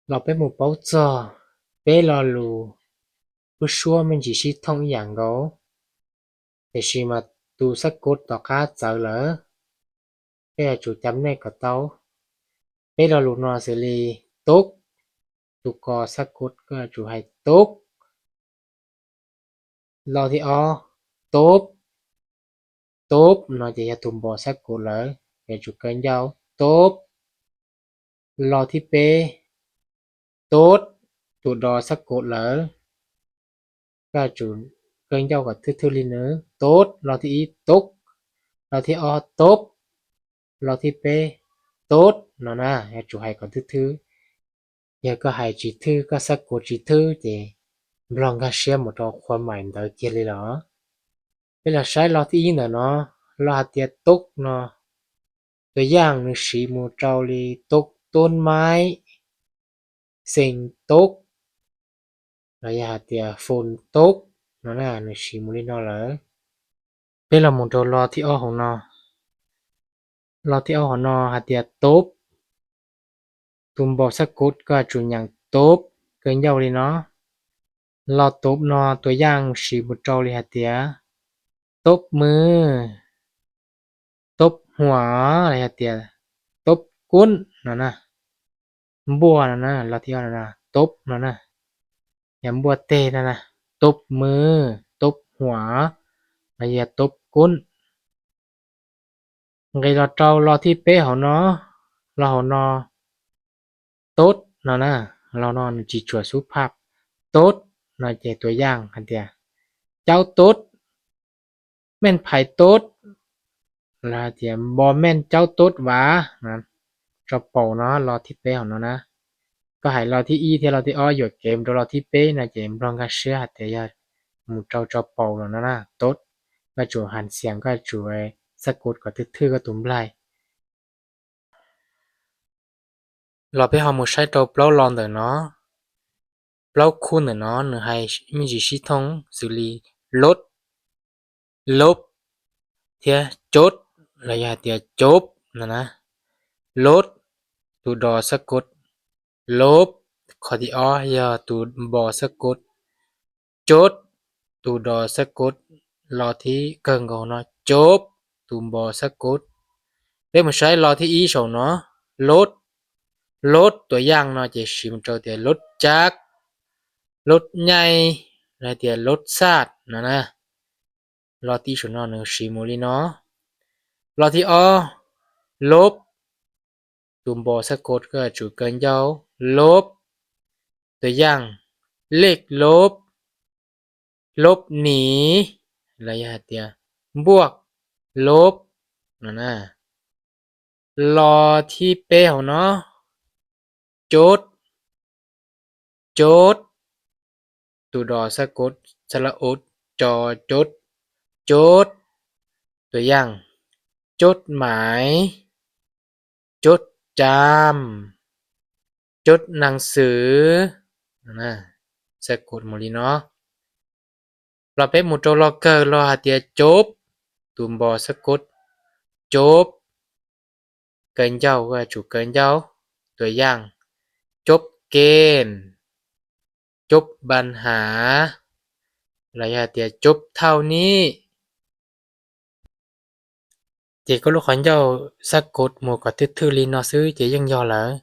Los peb mus paub txog peb lo lus, wb suab me ntsis sib thooj ib yam nkaus, tiam sis mas tus xab kod tom qab txawv lawm, peb yuav tsum cam nej kom tau. Peb lo lus no xws li tob, tus ko xab kod koj yuav tsum hais tob. Lo thib ob, tob. Tob no ces yog tus npo xab kod lawm, yuav tsum kaw ncauj, tob. Lo thib peb, tob, tus do xab kod lawm, koj yuav tsum kaw ncauj kom thwj thwj li nws, tob. Lo thib ib, tob. Lo thib ob, tob. Lo thib peb, tob no na, yuav tsum hais kom thwj thwj. Yog koj hais tsis thwj, koj xab kod tsis thwj ces nplog nkag siab mus rau qhua maim ntawd kiag li los. Peb los saib lo thib ib ntawm no, lo hais tias tob no, tus yaj nws siv mus rau li tob tub maib, xee tob, los yog hais tias foos tob no na, nws siv mus li no lawm. Peb los mus rau lo thib ob hauv no. Lo thib ob hauv no hais tias tob, tus npo xab kod koj yuav tsum nyeem tob, kaw ncauj li no. Lo tob no tus yaj siv mus rau li hais tias tob mw, tob huam, los yog tias tob kub no na. Npuaj no na, lo thib ob no, tob no na, yog npuaj teg no na, tob mw, tob huam, los yog tob kub. Nqis los rau lo thib peb hauv no, lo hauv no, tob no na, lo no nws tsis tshua xub phaj. Tob no ces tus yaj hais tias caub tob, meej phais tob, los hais tias npo meej caub tob vav, tso paus no, lo thib peb hauv no na. Koj hais lo thib ib thiab lo thib ob yuam kev mus rau lo thib peb no ces nplog nkag siab hais tias yog mus rau tso paus los no na, tob. Koj tsum has xias, koj tsum xab kod kom thwj thwj koj tus nplaig. Los peb ho mus saib rau plaub lo ntawm no. Plaub khub ntawm no nws hais me ntsis sib thooj xws li lob, lob, thiab cob, los yog hais tias cob no na. Lob, tus do xab kod, lob, qhov thib ob yog tus npo xab kod, cob, tus do xab kod, lo thib kawg nkaus no, cob, tus npo xab kod. Peb mus saib lo thib ib saum no, lob, lob tus yaj no ces siv mus rau tias lob cab, lob nyaij, los hais tias lob xaj no na. Lo thib ib saum no nws siv mus li no. Lo thib ob, lob, tus npo xab kod koj yuav tsum kaw ncauj, lob, tus yaj, lej lob, lob niv, los yog hais tias npuaj lob no na. Lo thib peb hauv no, cob, cob, tus do xab kod, xab lab ob, co, cob, cob, tus yaj, cob maiv, cob cam, cob naj xwm, xab kod mus li no. Los peb mus rau lo kawg, lo hais tias cob, tus npo xab kod, cob, kaw ncauj, koj yuav tsum kaw ncauj, tus yaj, cob kej, cob npas hav, los yog hais tias cob thauj nib. Ces koj lub qhov ncauj xab kod mus kom thwj thwj li no xwb ces yeej yog lawm.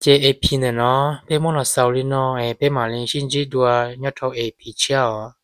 Ces ep ntawm no peb muab los xaus li no es peb mam li sib ntsib dua nyob rau ep tshiab os.